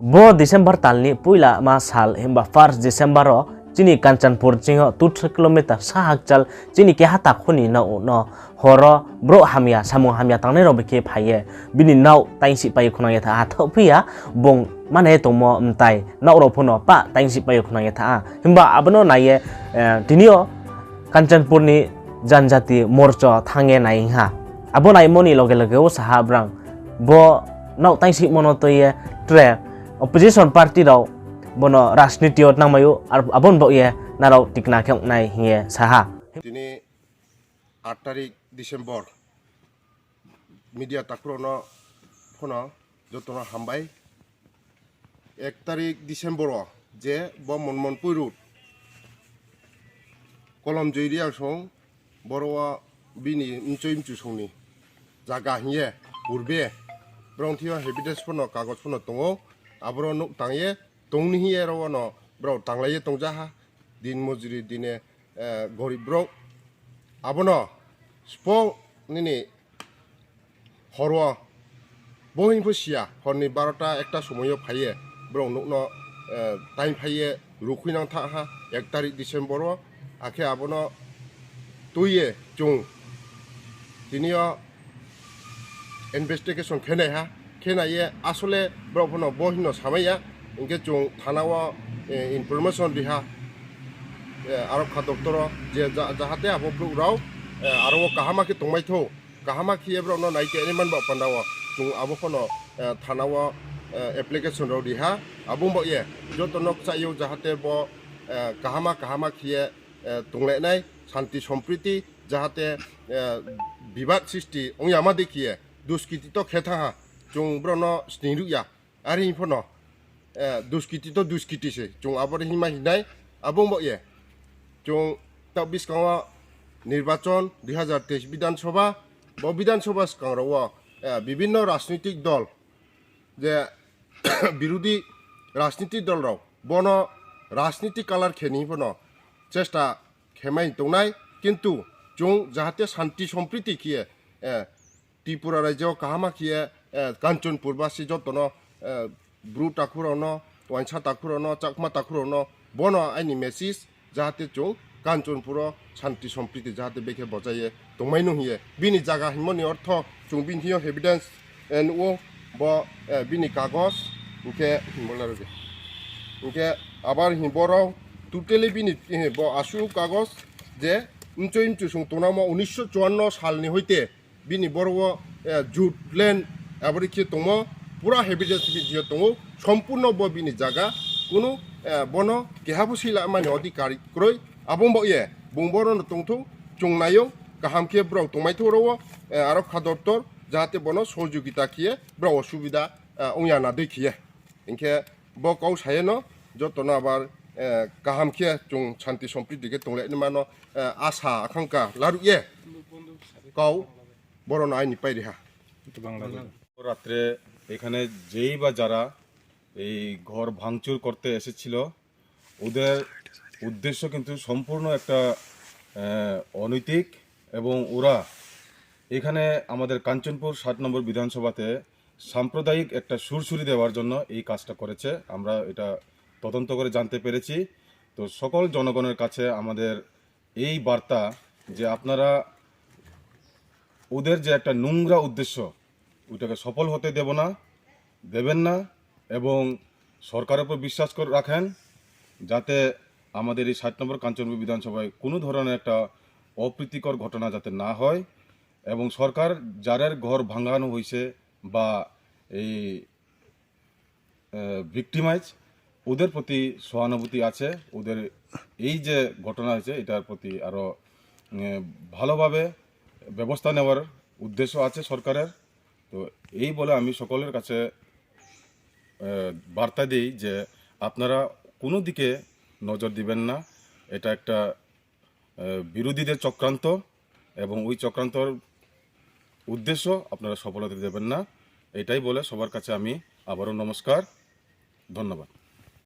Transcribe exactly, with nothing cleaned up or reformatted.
Bo December tal ni poila ma sal, himba first December wo chini Kanchanpur ching yo two three kilometer sa hakchal chini keha takhu ni nouh no hor wo brouh hamya, samung hamya tangnai rao bai khe phai ye bini nouh taingsih pai ye khunang ye tha ha, thaohphi ya, bung mane tongmo mtai nouh rao pho no pah taingsih pai ye khunang ye tha ha. Himba abo no nai ye, eh, tini yo Kanchanpur ni Janjati Morcha thanng ye nai ha. Abo naimo ni loge loge wo sa ha brang, bo nouh taingsihmo no tui ye tre opposition party rao bo no rajniti yo tnangmai ou, ar abo ni baoh ye nrao tikna khe ong nai hing ye sa ha. Tini আট তারিখ December, media takhu rao no pho no joto no hambai. এক তারিখ December wo je bo Monmonpui road Kolomjoi Reang song, boro wo bini mchoi mchu song ni zaga hing ye purbe brao thing yo evidence pho no, kagoj pho no tong ou, aboro nouh tang ye tong ni hing ye aro wo no brao tanglai ye tongja ha, din mojuri, dine, eh, gorib brouh. Abo no spo nini hor wo, bo hing pho si ya, hor ni barota ekta somoi yo phai ye brao nouh no, eh, taing phai ye rukhuinang thanng ha এক তারিখ December wo. Akhe abo no tui ye chung tini yo investigation khe nai ha, khe nai ye আসলে brao pho no bo hing no samai ya, hing khe chung thana wo, eh, information ri ha, eh, arokha doptor wo je ja-, jahate abo brouh rao, eh, aro wo kaham khe tongmai thou, kaham khe ye brao no nai khe nai man ba panda wo chung abo pho no, eh, thana wo, eh, application rao ri ha. Abo ong baoh ye joto no kchaih ou jahate bo, eh, kaham kaham khe ye, eh, tonglai nai, santi sompriti jahate, eh, bibad sristi ong ya ma dei khe ye, duskiti to khe thanng ha, chung brao no sning ruh ya. Are hing pho no, eh, duskiti to duskiti se, chung abo ni hingma hing nai. Abo ong baoh ye chung taoh buskang wo নির্বাচন দুই হাজার তেইশ বিধানসভা, bo বিধানসভা skang rao wo, eh, বিভিন্ন রাজনৈতিক দল, je বিরোধী রাজনৈতিক দল rao bo no রাজনৈতিক colour khe ni pho no চেষ্টা khe mai tongnai, কিন্তু chung jahate santi sompriti khe ye, eh, Tripura রাজ্য wo kaham khe ye, eh, Kanchanpur basi joto no, eh, Bru takhu rao no, Uaingsa takhu rao no, Chakma takhu rao no, bo no aini message, jahate chung Kanchanpur wo santi sompriti jahate bekhe bojai ye tongmai nung hing ye. Bini zaga hingmo ni ortho chung bini thing yo evidence, eh, nuh ou, bo, eh, bini kagos, hing khe, hing bo laro de. Hing khe abar hing bo rao totally bini, eh, bo asuh kagos je mchoi mchu song tongnangmo উনিশশো চুয়ান্ন sal ni hoite bini boro wo, eh, jut land, abo dei khe tongmo, pura evidence bini thing yo tong ou, সম্পূর্ণ bo bini zaga, kuno, eh, bo no keha pho sila mani অধিকার kroi, abo ong baoh ye bung boro no tongthou, chung nai ou, kaham khe brao tongmai thou rao wo, eh, arokha doptor jahate bo no সহযোগিতা khe ye brao অসুবিধা, eh, ong ya na dei khe ye. Hing khe bo kau sa ye no joto no abar, eh, kaham khe chung santi sompriti khe tonglai nai ma no, eh, asa আকাঙ্ক্ষা laruh ye kau boro no aini pai ri ha. রাত্রে এখানে যেই বা যারা এই ঘর ভাঙচুর করতে এসেছিল, ওদের উদ্দেশ্য কিন্তু সম্পূর্ণ একটা, আহ, অনৈতিক, এবং ওরা এখানে আমাদের কাঞ্চনপুর সাত নম্বর বিধানসভাতে সাম্প্রদায়িক একটা সুরসুরি দেওয়ার জন্য এই কাজটা করেছে। আমরা এটা তদন্ত করে জানতে পেরেছি। তো সকল জনগণের কাছে আমাদের এই বার্তা যে আপনারা ওদের যে একটা নোংরা উদ্দেশ্য, ওইটাকে সফল হতে দেব না, দেবেন না, এবং সরকারের উপর বিশ্বাস করে রাখেন, যাতে আমাদের এই সাত নম্বর কাঞ্চনপুর বিধানসভায় কোনো ধরনের একটা অপ্রীতিকর ঘটনা যাতে না হয়, এবং সরকার যাদের ঘর ভাঙানো হয়েছে বা এই, আহ, victimize, ওদের প্রতি সহানুভূতি আছে, ওদের এই যে ঘটনা হয়েছে এটার প্রতি আরও, আহ, ভালোভাবে ব্যবস্থা নেওয়ার উদ্দেশ্য আছে সরকারের। তো এই বলে আমি সকলের কাছে, আহ, বার্তা দিই যে আপনারা কোনো দিকে নজর দিবেন না। এটা একটা, আহ, বিরোধীদের চক্রান্ত, এবং ওই চক্রান্তর উদ্দেশ্য আপনারা সফল হতে দেবেন না। এটাই বলে সবার কাছে আমি আবারও নমস্কার, ধন্যবাদ।